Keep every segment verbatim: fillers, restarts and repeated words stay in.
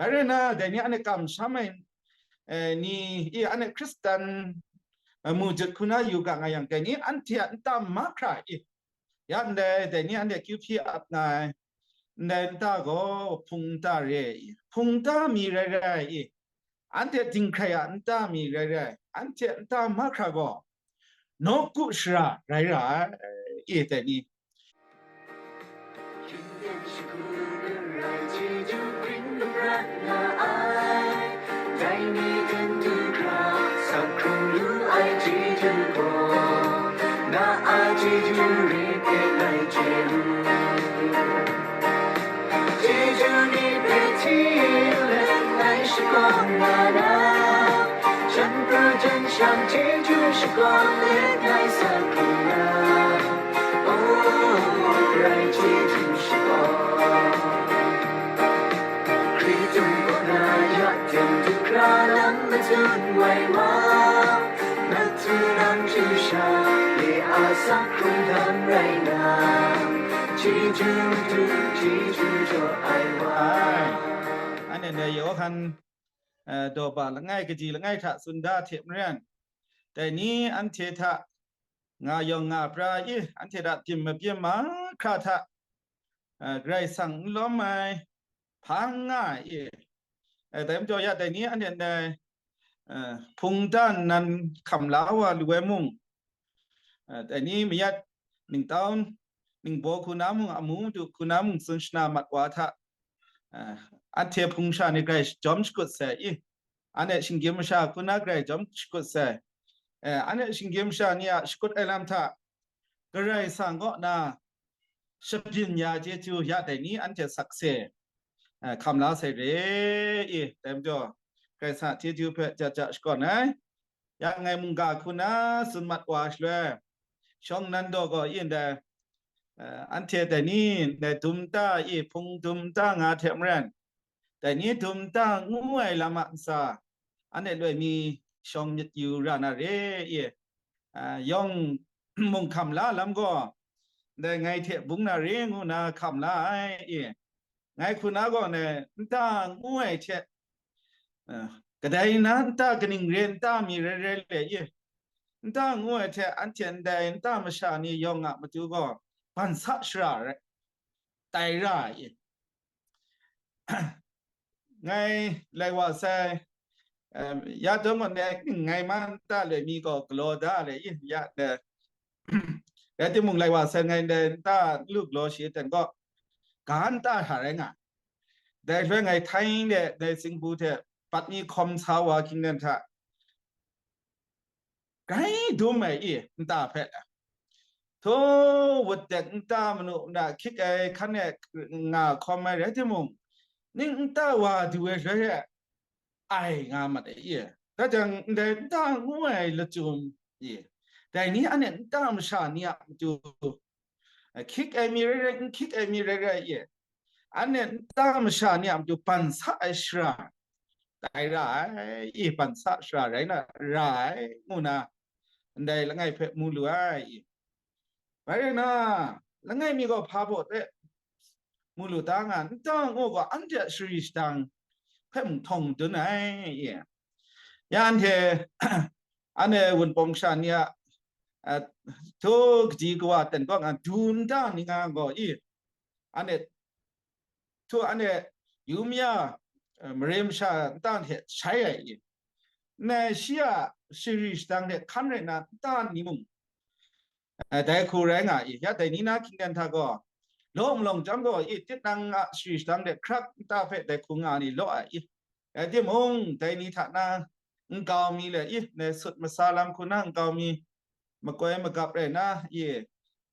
Bai rai nna, dai ni anhte kamsham ai, eh, ni, i, anhte Hkristan, eh, mu jut hku na yu ga nga yang, dai ni anhte a nta mahkra i, ya ndai, dai ni anhte kyu hpyi ap nga ai, ndai nta gaw hpung nta re ai i, hpung nta mi rai rai i, anhte dinghkrai a nta mi rai rai, anhte a nta mahkra gaw nawku shara rai ra ai i, dai ni. Dai ni ten du hkra, sak hkrung lu ai chyeju gaw, na a chyeju re hpe ngai chye u. Chyeju ni hpe hti let ngai shakawn na na, jan pru jan shang chyeju shakawn let ngai sak hkrung na. O, rai chyeju shakawn. Hkritung kaw na ya teng du hkra lam matsun wai wa, matu nang chyu sha, ye a sak hkrung dan rai na, chyeju matu, chyeju jaw ai wa. Anhte Yawhan, eh, daw ba langai kaji langai hta tsun da hte maren, dai ni anhte hta nga yawng nga pra i, anhte hta byin mabyin mahkra hta, eh, Karai Kasang n lawm ai hpang nga ai i. Eh, dai majaw ya dai ni anhte ndai, eh, hpung nta nnan hkam la wa lu ai mung, eh, dai ni mayat ningtau, ningbaw hku na mung, amu madu hku na mung tsun shana mat wa hta, eh, anhte hpung sha ni Karai jawm shakut sai i, anhte shinggyim masha hku na Karai jawm shakut sai, eh, anhte shinggyim masha ni a shakut ai lam hta Karai Kasang kaw na shabyin ya chyeju ya dai ni anhte sakse, eh, hkam la sai re i, dai majaw, Karai Kasang a chyeju hpe ja ja shakawn ai. Ya ngai mungga hku na tsun mat wa shaloi, shawng nan daw gaw i ndai, eh, anhte dai ni ndai dum nta i hpung dum nta nga hte maren, dai ni dum nta ngu ai lam a ntsa, anhte loi mi shawng myit yu ra na re i, ah, yawng mung hkam la lam gaw, ndai ngai hte bung na re ngu na hkam la ai i, ngai hku na gaw ndai nta ngu ai hte, ah, kadai na nta kaning re nta mi rai rai le i, nta ngu ai hte anhte ndai nta masha ni yawng a matu gaw ban sa shara rai, tai ra ai i. Ngai lai wa sai, em, ya dawng gaw ngai, ngai ma nta loi mi gaw galaw da le i, ya, eh, rai timung, lai wa sai ngai ndai nta n lu galaw shi ten gaw, ga nta hta rai nga. Dai shaloi ngai Thai de, dai Singapore hte bat mi hkawm sa wa hkying dan hta, grai dum ai i, nta hpe. Hto, wut dek nta manu na hkyik ai hkan e nga hkawm ai rai timung, ning nta wa du ai shaloi e ai nga mat ai i. Da jang, ndai nta ngu ai lachyum i, dai ni anhte nta masha ni a matu, hkyik ai mi rai rai, n hkyik ai mi rai rai i, anhte nta masha ni a matu ban sa ai shara, tai ra ai i, ban sa shara rai na ra ai, ngu na ndai langai hpe mu lu ai i. Bai rai na, langai mi gaw hpa baw de mu lu ta nga, nta ngu gaw anhte a shari shadang hpe mung htawng madun ai i. Ya anhte, anhte wunpawng sha ni a, a, htu kaji kawa ten kaw nga, du nta ni nga gaw i, anhte htu anhte yu maya, eh, mare masha nta hte shai ai i, nai shi a shari shadang hte hkan rai na nta ni mung, eh, dai hku rai nga i, ya dai ni na hkyingdan hta gaw, law malawng chyam gaw i, tit nang a shari shadang hte hkrak nta hpe dai hku nga ni law ai i, rai timung, dai ni hta na nkau mi le i, nai sut masa lam hku na nkau mi, makoi magap rai na i,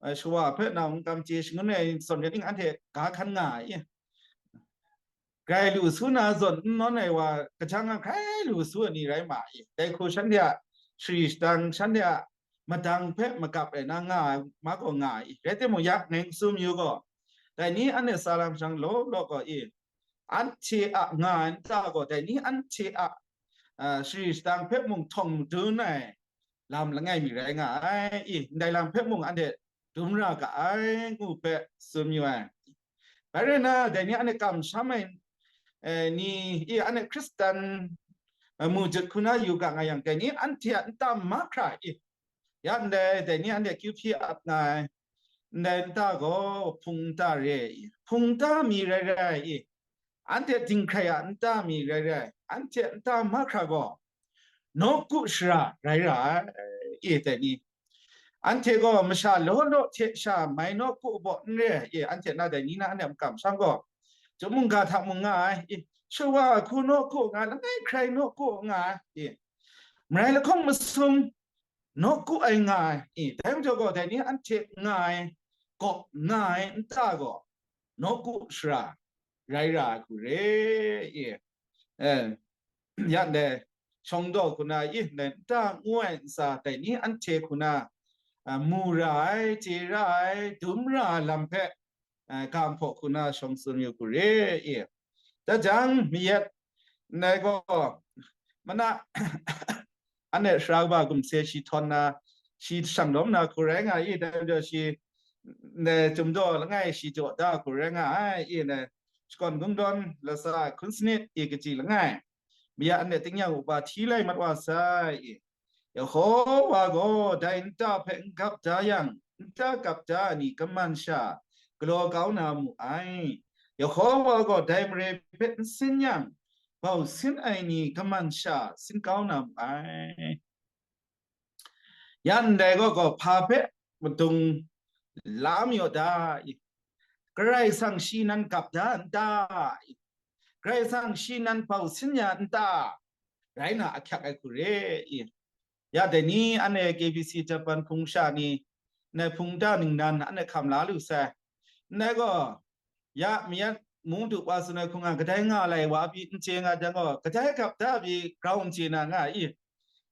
eh, shawa hpe nau n kam chye shangun ai zawn ning anhte ga hkan nga ai i, grai lu su na zawn n nawn ai wa, kajang a grai lu su ai ni rai ma i, dai hku shanhte a shari shadang, shanhte a madang hpe magap rai na nga ai ma gaw nga ai i, rai timung, ya ngai n tsun yu gaw, dai ni anhte sa lam shang law law gaw i, anhte a nga ai nta gaw, dai ni anhte a, a, shari shadang hpe mung htawng madun ai lam langai mi rai nga ai i, ndai lam hpe mung anhte dum ra ga ai, ngu hpe tsun mayu ai. Bai rai nna, dai ni anhte kamsham ai eh, ni, i, anhte Hkristan, eh, mu jut hku na yu ga nga yang, dai ni anhte a nta mahkra i, ya ndai, dai ni anhte akyu hpyi ap nga ai, ndai nta gaw hpung nta re ai i, hpung nta mi rai rai i, anhte dinghkrai a nta mi rai rai, anhte nta mahkra gaw nawku shara rai ra ai, e, dai ni. Anhte gaw masha law law hte sha mai nawku baw n re ai, e, anhte na dai ni na anhte makam shang gaw, chyum mungga hta mung nga ai, e, shawa hku nawku nga, langai hkrai nawku nga ai, e, marai lahkawng masum nawku ai nga ai, e, dai majaw gaw, dai ni anhte nga ai, gaw nga ai nta gaw, nawku shara rai ra ai hku re, e, e, ya ndai shawng daw hku na, i, ndai nta ngu ai ntsa dai ni anhte hku na, a, mu ra ai, chye ra ai, dum ra ai lam hpe, a, ga hpaw hku na shawng tsun yu hku re, i. Da jang, mayat ndai gaw, mana, anhte sara kaba gumhte shi htawn na, shi shang lawm na hku rai nga i, dai majaw shi, ndai Chyum daw langai shi jaw da hku rai nga ai, i, ndai shakawn kungdawn latsa hkun sanit i kaji langai, mayat anhte tingnyang upa hti lai mat wa sai, i. Yehova gaw dai nta hpe n gap da yang, nta gap da ai ni kaman sha galaw kau na mu ai. Yehova gaw dai mare hpe n sin yang, bau sin ai ni kaman sha sin kau na mu ai. Ya ndai gaw, gaw hpa hpe madung la mayu da i? Karai Kasang shi nan gap da n ta i? Karai Kasang shi nan bau sin ya n ta? Rai na ahkyak ai hku re i? Ya dai ni, anhte K B C Japan hpung sha ni, ndai hpung ta ningnan anhte hkam la lu sai. Ndai gaw, ya mayat mung du wa tsun ai hku nga, kadai nga lai wa pyi n chye nga jang gaw, kadai gap da pyi grau n chye na nga i?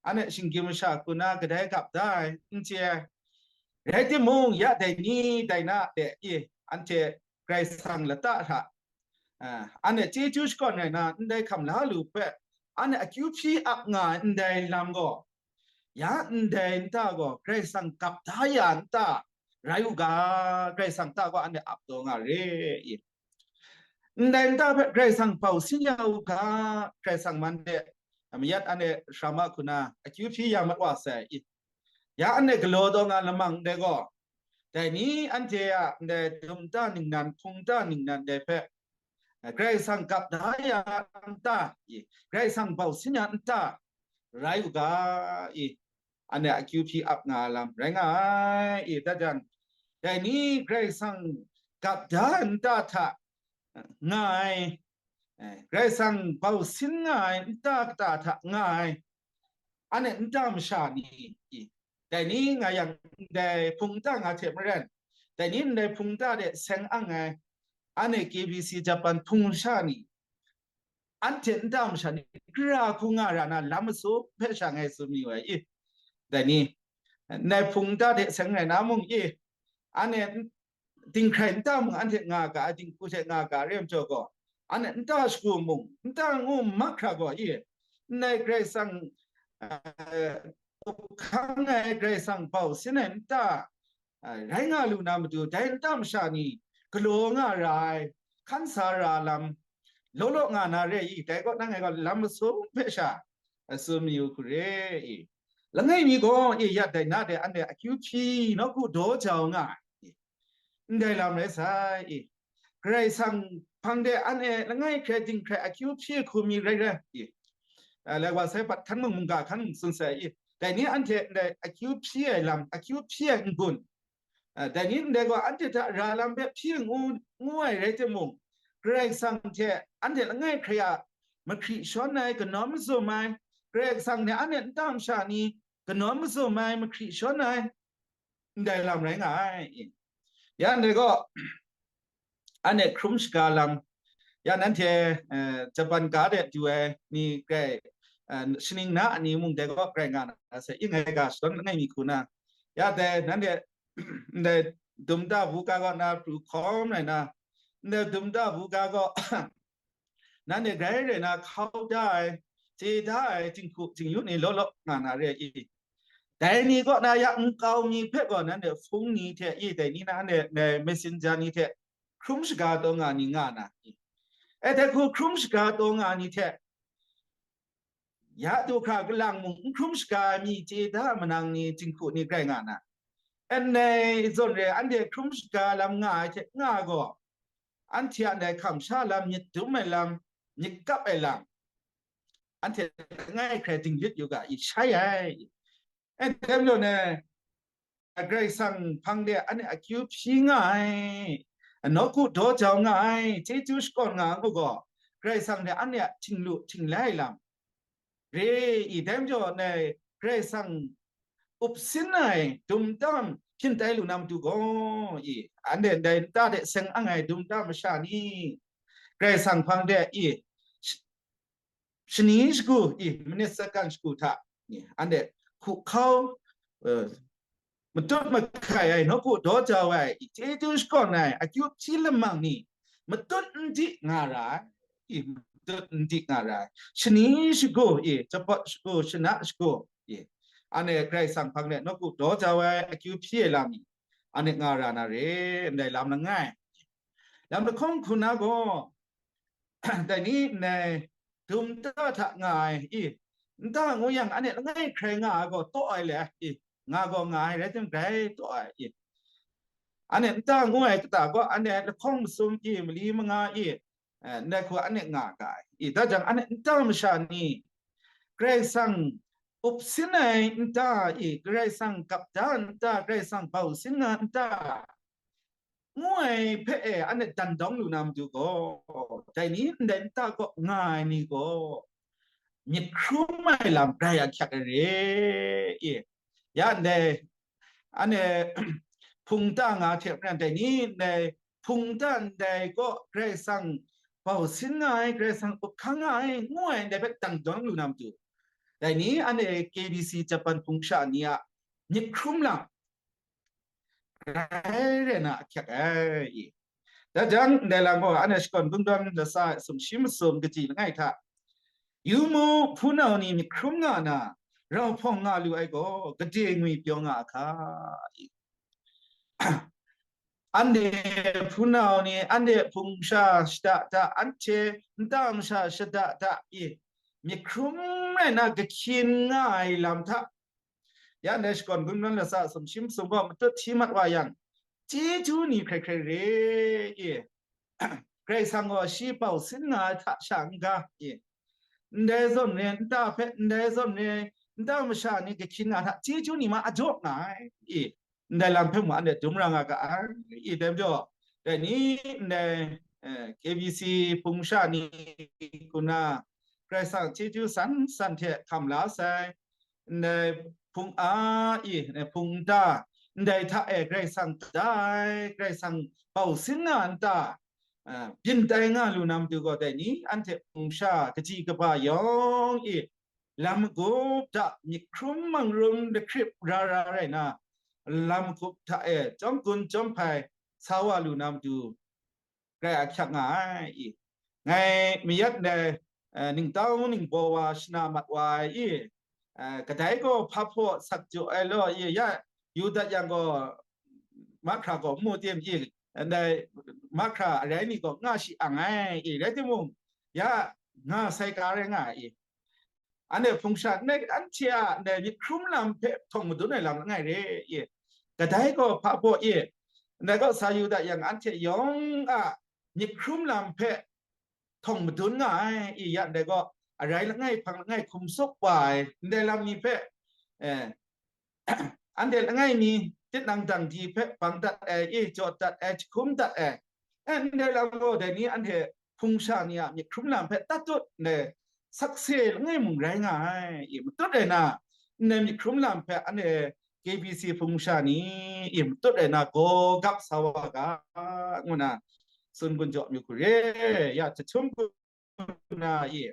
Anhte shinggyim masha hku na kadai gap da ai n chye ai. Rai timung, ya dai ni dai na de i, anhte Karai Kasang lata hta, a, anhte chyeju shakawn rai na ndai hkam la lu hpe, anhte akyu hpyi ap nga ai ndai lam gaw, ya ndai nta gaw Karai Kasang gap da ya nta rai u ga, Karai Kasang nta gaw anhte ap taw nga re i? Ndai nta hpe Karai Kasang bau sin ya u ga, Karai Kasang man de, mayat anhte sara ma hku na akyu hpyi ya mat wa sai i? Ya anhte galaw taw nga lamang ndai gaw, dai ni anhte a ndai dum nta ningnan, hpung nta ningnan dai hpe, Karai Kasang gap da ya nta i? Karai Kasang bau sin ya nta rai u ga i? Anhte akyu hpyi ap nga ai lam rai nga ai i? Da jan, dai ni Karai Kasang gap da ai nta hta nga ai, eh, Karai Kasang bau sin nga ai nta kata hta nga ai, anhte nta masha ni i? Dai ni nga yang, ndai hpung nta nga hte maren, dai ni ndai hpung nta de seng ang ai, anhte K B C Japan hpung sha ni, anhte nta masha ni, gara hku nga ra na lam masum hpe sha ngai tsun mayu ai i? Dai ni, ndai hpung nta de seng rai na mung i? Anhte dinghkrai nta mung anhte nga ga ai, dinghku hte nga ga ai re ai majaw gaw, anhte nta shagu mung, nta ngu mahkra gaw i? Ndai Karai Kasang, eh, hkang ai Karai Kasang bau sin ai nta, eh, rai nga lu na matu, dai nta masha ni galaw nga ra ai, hkan sa ra lam, law law nga na re i? Dai kaw na ngai gaw lam masum hpe sha, eh, tsun mayu hku re i? Langai mi gaw i? Ya dai na de anhte akyu hpyi nawku daw jau nga ai i? Ndai lam rai sai i? Karai Kasang hpang de anhte langai hkrai dinghkrai akyu hpyi hku mi rai rai i? Ah, lai wa sai, pat hkan mung mungga hkan mung tsun sai i? Dai ni anhte ndai akyu hpyi ai lam, akyu hpyi ai n-gun, ah, dai ni ndai gaw anhte hta ra lam hpe hpyi ngu, ngu ai rai timung, Karai Kasang hte anhte langai hkrai a mahkri shawn ai, kanawn mazum ai, Karai Kasang hte anhte nta masha ni kanawn mazum ai, mahkri shawn ai, ndai lam rai nga ai. Ya ndai gaw, anhte hkrum shaga lam, ya nanhte, eh, Japan ga de du ai ni grai, eh, shaning na ni mung dai gaw grai nga na sai, i? Ngai ga shadawn langai mi hku na, ya dai nanhte ndai dum nta buga gaw na pru hkawm rai na, ndai dum nta buga gaw nanhte grai rai na hkau da ai, chye da ai, jinghku jingyu ni law law nga na re i? Dai ni kaw na ya nkau mi hpe gaw nanhte hpung ni hte i? Dai ni na anhte messenger ni hte hkrum shaga taw nga ni nga na i? E, dai hku hkrum shaga taw nga ni hte, ya du hkra kalang mung n hkrum shaga ai mi chye da manang ni, jinghku ni grai nga na. Ndai zawn re, anhte hkrum shaga lam nga ai hte nga gaw, anhte a ndai hkam sha lam, myit dum ai lam, myit kap ai lam, anhte langai hkrai dinglit yu ga i, shai ai. E, dai majaw, Karai Kasang hpang de anhte akyu hpyi nga ai, nawku daw jau nga ai, chyeju shakawn nga ai gaw, Karai Kasang hte anhte a htinglu htinglai lam re i, dai majaw, ndai Karai Kasang up sin ai dum tam hpyin tai lu na matu gaw, i, anhte ndai nta de seng ang ai dum tam masha ni, Karai Kasang hpang de i, sh-, shani shagu i, manit sakan shagu hta, i, anhte hku hkau, eh, matut mahkai ai, nawku daw jau ai, i, chyeju shakawn ai, akyu hpyi lamang ni, matut n di nga ra ai, i, matut n di nga ra ai. Shani shagu, i, jahpawt shagu, shana shagu, i, anhte Karai Kasang hpang de nawku daw jau ai, akyu hpyi ai lam ni, anhte nga ra na re, ndai lam langai. Lam lahkawng hku na gaw, dai ni ndai dum nta hta nga ai, i, nta ngu yang, anhte langai hkrai nga ai gaw taw ai le, i, nga gaw nga ai, rai timung grai taw ai, i. Anhte nta ngu ai kata gaw, anhte lahkawng masum, i, mali manga, i, eh, ndai hku anhte nga ga ai, i. Da jang, anhte nta masha ni, Karai Kasang up sin ai nta, i, Karai Kasang gap da nta, Karai Kasang bau sin nga nta, ngu ai hpe e, anhte dan dawng lu na matu gaw, dai ni ndai nta kaw nga ai ni gaw, myit hkrum ai lam rai ahkyak ai re, i. Ya ndai, anhte hpung nta nga hte maren, dai ni ndai hpung nta ndai kaw Karai Kasang bau sin nga ai, Karai Kasang up hkang nga ai, ngu ai ndai hpe dan dawng lu na matu, dai ni anhte K B C Japan hpung sha ni a myit hkrum lam rai rai na ahkyak ai, i. Da jang, ndai lam gaw, anhte Shakawn Kungdawn latsa ai sumshi masum kaji langai hta, yu mu, hpunau ni myit hkrum nga na, rau hpawng nga lu ai gaw, gade ngwi pyaw nga a hka, i. Anhte hpunau ni, anhte hpung sha shada da, anhte nta masha shada da, i, myit hkrum rai na kahkyin nga ai lam hta, ya ndai Shakawn Kungdawn latsa sumshi masum gaw matut hti mat wa yang, chyeju ni hkrai hkrai re, i, Karai Kasang gaw shi bau sin nga ai hta sha n-ga, i, ndai zawn re nta hpe, ndai zawn re nta masha ni kahkyin nga hta chyeju ni ma a jaw nga ai, i, ndai lam hpe mung anhte dum ra nga ga ai, i, dai majaw, dai ni ndai, eh, K B C hpung sha ni hku na, Karai Kasang chyeju san san hte hkam la sai, ndai hpung a, i, hpung nta, ndai hta e Karai Kasang da ai, Karai Kasang bau sin nga nta, a, byin tai nga lu na matu gaw, dai ni anhte hpung sha kaji kaba yawng i, lam magup hta myit hkrum mangrum lahkrip ra ra rai na, lam magup hta e chyawm gun chyawm hpai sa wa lu na matu, grai ahkyak nga ai, i. Ngai mayat ndai, eh, ningtau ningbaw wa shana mat wa ai, i, eh, kadai gaw hpa hpaw sak jaw ai law, i, ya yu dat yang gaw, mahkra gaw n mu tim, i, ndai mahkra arai ni gaw nga shi ang ai, i, rai timung, ya nga sai ka rai nga ai, i. Anhte hpung sha ndai, anhte a ndai myit hkrum lam hpe htawng madun ai lam langai re, i. Kadai gaw hpa hpaw, i, ndai gaw sa yu dat yang, anhte yawng a myit hkrum lam hpe htawng madun nga ai, i, ya ndai gaw, arai langai hpang langai hkum sup wa ai, ndai lam ni hpe, eh, anhte langai mi tinang dang di hpe bang dat ai, i, jaw dat ai, jahkum dat ai, eh, ndai lam gaw, dai ni anhte hpung sha ni a myit hkrum lam hpe tatut ndai sakse langai mung rai nga ai, i, matut rai na, ndai myit hkrum lam hpe anhte K B C hpung sha ni, i, matut rai na gaw gap sa wa ga, ngu na tsun gun jaw myu hku re, ya jahtum hku na, i,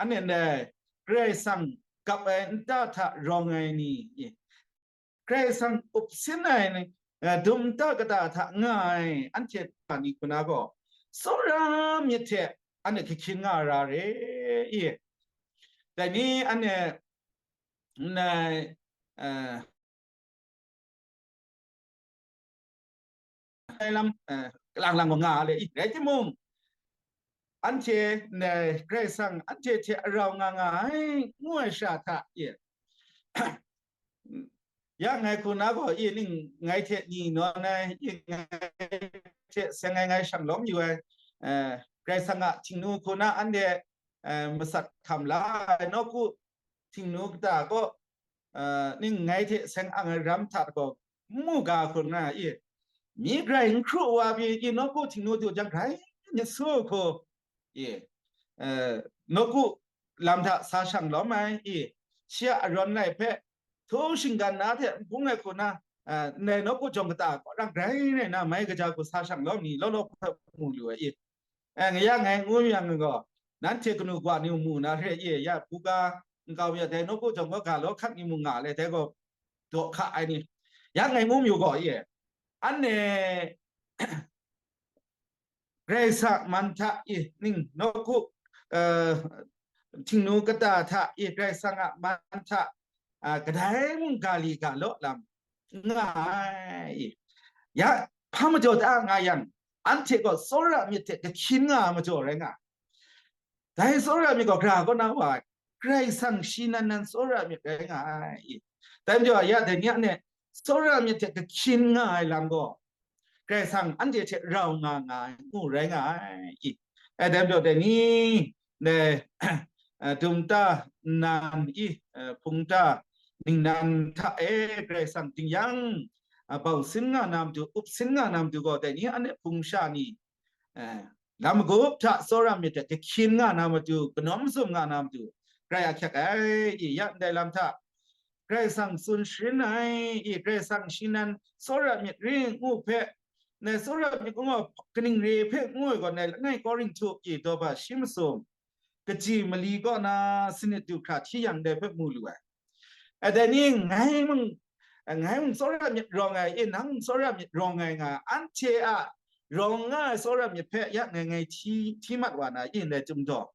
anhte ndai Karai Kasang gap ai nta hta rawng ai ni, i, Karai Kasang up sin ai ni, eh, dum nta kata hta nga ai anhte ni hku na gaw, tsawra myit hte anhte kahkyin nga ra re, i. Dai ni anhte, ndai, eh, ai lam, eh, kalang lang gaw nga le, i, rai timung, anhte ndai Karai Kasang anhte hte arau nga nga ai, ngu ai shara hta e, ya ngai hku na gaw, i ning ngai hte ni nawn ai, i ngai hte seng ai, ngai shang lawm yu ai, eh, Karai Kasang a htingnu hku na anhte, eh, masat hkam la ai, nawku htingnu kata gaw, eh, ning ngai hte seng ang ai ram hta gaw, n mu ga hku nga i, myi grai n hkru wa pyi, i nawku htingnu du jang grai myit su hku, i, eh, nawku lam hta sa shang lawm ai, i, shi a arawn lai hpe, htu shinggan na hte n bung ai hku na, eh, ndai nawku jawng kata kaw rang grai rai na mai kaja hku sa shang lawm ni, law law hpe mu lu ai, i, eh, nga ya ngai ngu yang gaw, nanhte kanu kawa ni mu na re, i, ya, buga nkau ya dai nawku jawng kaw ga law hkat ni mu nga le, dai gaw daw hka ai ni, ya ngai ngu mayu gaw, i, anhte Karai Kasang man hta i ning nawku, eh, htingnu kata hta i Karai Kasang a man hta, ah, kadai mung ga li ga law lam nga ai i. Ya, hpa majaw da nga yang, anhte gaw tsawra myit hte kahkyin nga ai majaw rai nga ai. Dai tsawra myit gaw gra kaw na wa ai, Karai Kasang shi nan nan tsawra myit rai nga ai i. Dai majaw ya dai ni a ne, tsawra myit hte kahkyin nga ai lam gaw, Karai Kasang anhte hte rau nga nga ai, ngu rai nga ai i. Eh, dai majaw dai ni, dai, eh, dumta nnan i, eh, hpungta ningnan hta e Karai Kasang ding yang, eh, bau sin nga na matu, up sin nga na matu gaw, dai ni anhte hpung sha ni, eh, lam magup hta tsawra myit hte kahkyin nga na matu, kanawn mazum nga na matu, grai ahkyak ai, i, ya ndai lam hta, Karai Kasang tsun sharin ai, i, Karai Kasang shi nan tsawra myit ring ngu hpe, ndai tsawra myit ngu kaning re hpe ngu ai gaw, ndai langai Korinhtu i daw ba shi masum, kaji mali kaw na sanit du hkra hti yang dai hpe mu lu ai. Dai ni ngai mung, ngai mung tsawra myit rawng ai, e, nang mung tsawra myit rawng ai nga, anhte a rawng nga ai tsawra myit hpe ya ngai ngai hti, hti mat wa na, e, ndai chyum daw.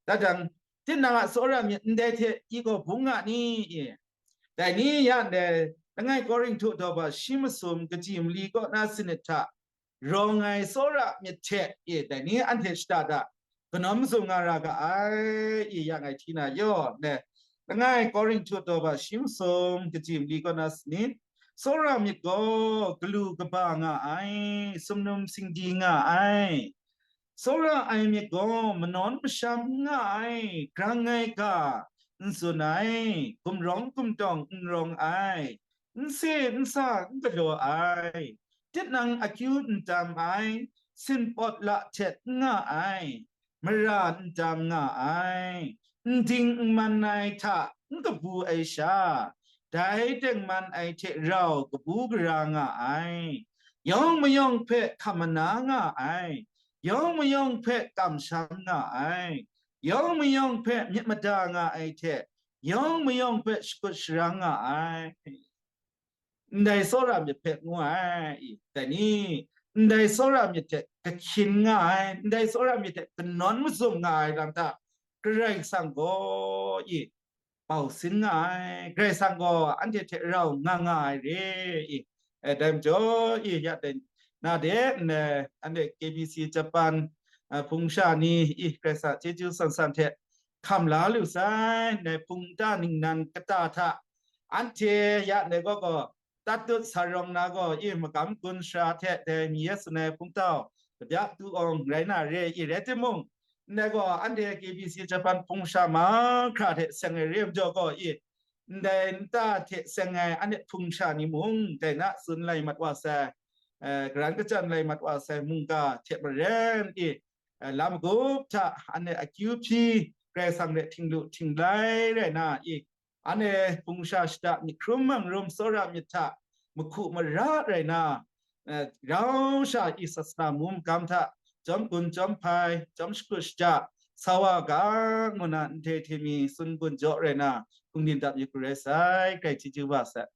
Datang, tinang a tsawra myit ndai hte i gaw bung nga ni, e? Dai ni ya ndai langai Korinhtu daw ba shi masum kaji mali kaw na sanit hta rawng ai tsawra myit hte, e, dai ni anhte shada da kanawn mazum nga ra ga ai, i, ya ngai hti na yaw, ne, langai Korinhtu daw ba shi masum kaji mali kaw na sanit, tsawra myit gaw galu kaba nga ai, sumnum singdi nga ai, tsawra ai myit gaw manawn masham n nga ai, grang ai ga n tsun ai, gumrawng gumtawng n rawng ai, n se n sa n galaw ai, tinang akyu n tam ai, sinpawt la htet n nga ai, mara n tam nga ai, n ding n man ai hta n kabu ai sha, dai tengman ai hte rau kabu gara nga ai, yawng mayawng hpe hkam mana nga ai, yawng mayawng hpe kamsham nga ai, yawng mayawng hpe myit mada nga ai hte, yawng mayawng hpe shakut sharang nga ai. Ndai tsawra myit hpe ngu ai, i, dai ni, ndai tsawra myit hte kahkyin nga ai, ndai tsawra myit hte kanawn mazum nga ai lam hta, Karai Kasang gaw, i, bau sin nga ai, Karai Kasang gaw anhte hte rau nga nga ai re, i, eh, dai majaw, i, ya dai na de, n, eh, anhte K B C Japan, eh, hpung sha ni, i, Karai Kasang chyeju san san hte hkam la lu sai, ndai hpung nta ningnan kata hta, anhte ya ndai gaw gaw, tat dut sa rawng na gaw, i, magam gun sara hte dai mi ya tsun ai hpung tau, kabya tu awng rai na re, i, rai timung, ndai gaw anhte K B C Japan hpung sha mahkra hte seng ai re ai majaw gaw, i, ndai nta hte seng ai anhte hpung sha ni mung, dai na tsun lai mat wa sai, eh, karan kachyan lai mat wa sai mungga hte maren, i, eh, lam magup hta anhte akyu hpyi, Karai Kasang hte htinglu htinglai rai na, i, anhte hpung sha shada myit hkrum mang rum tsawra myit hta mahku mara rai na, eh, rau sha i sasana mum gam hta jawm gun jawm hpai, jawm shakut shaja sa wa ga, ngu na ndai hte mi tsun gun jaw rai na, hpung din dap yu hku rai sai, Karai chyeju wa sai.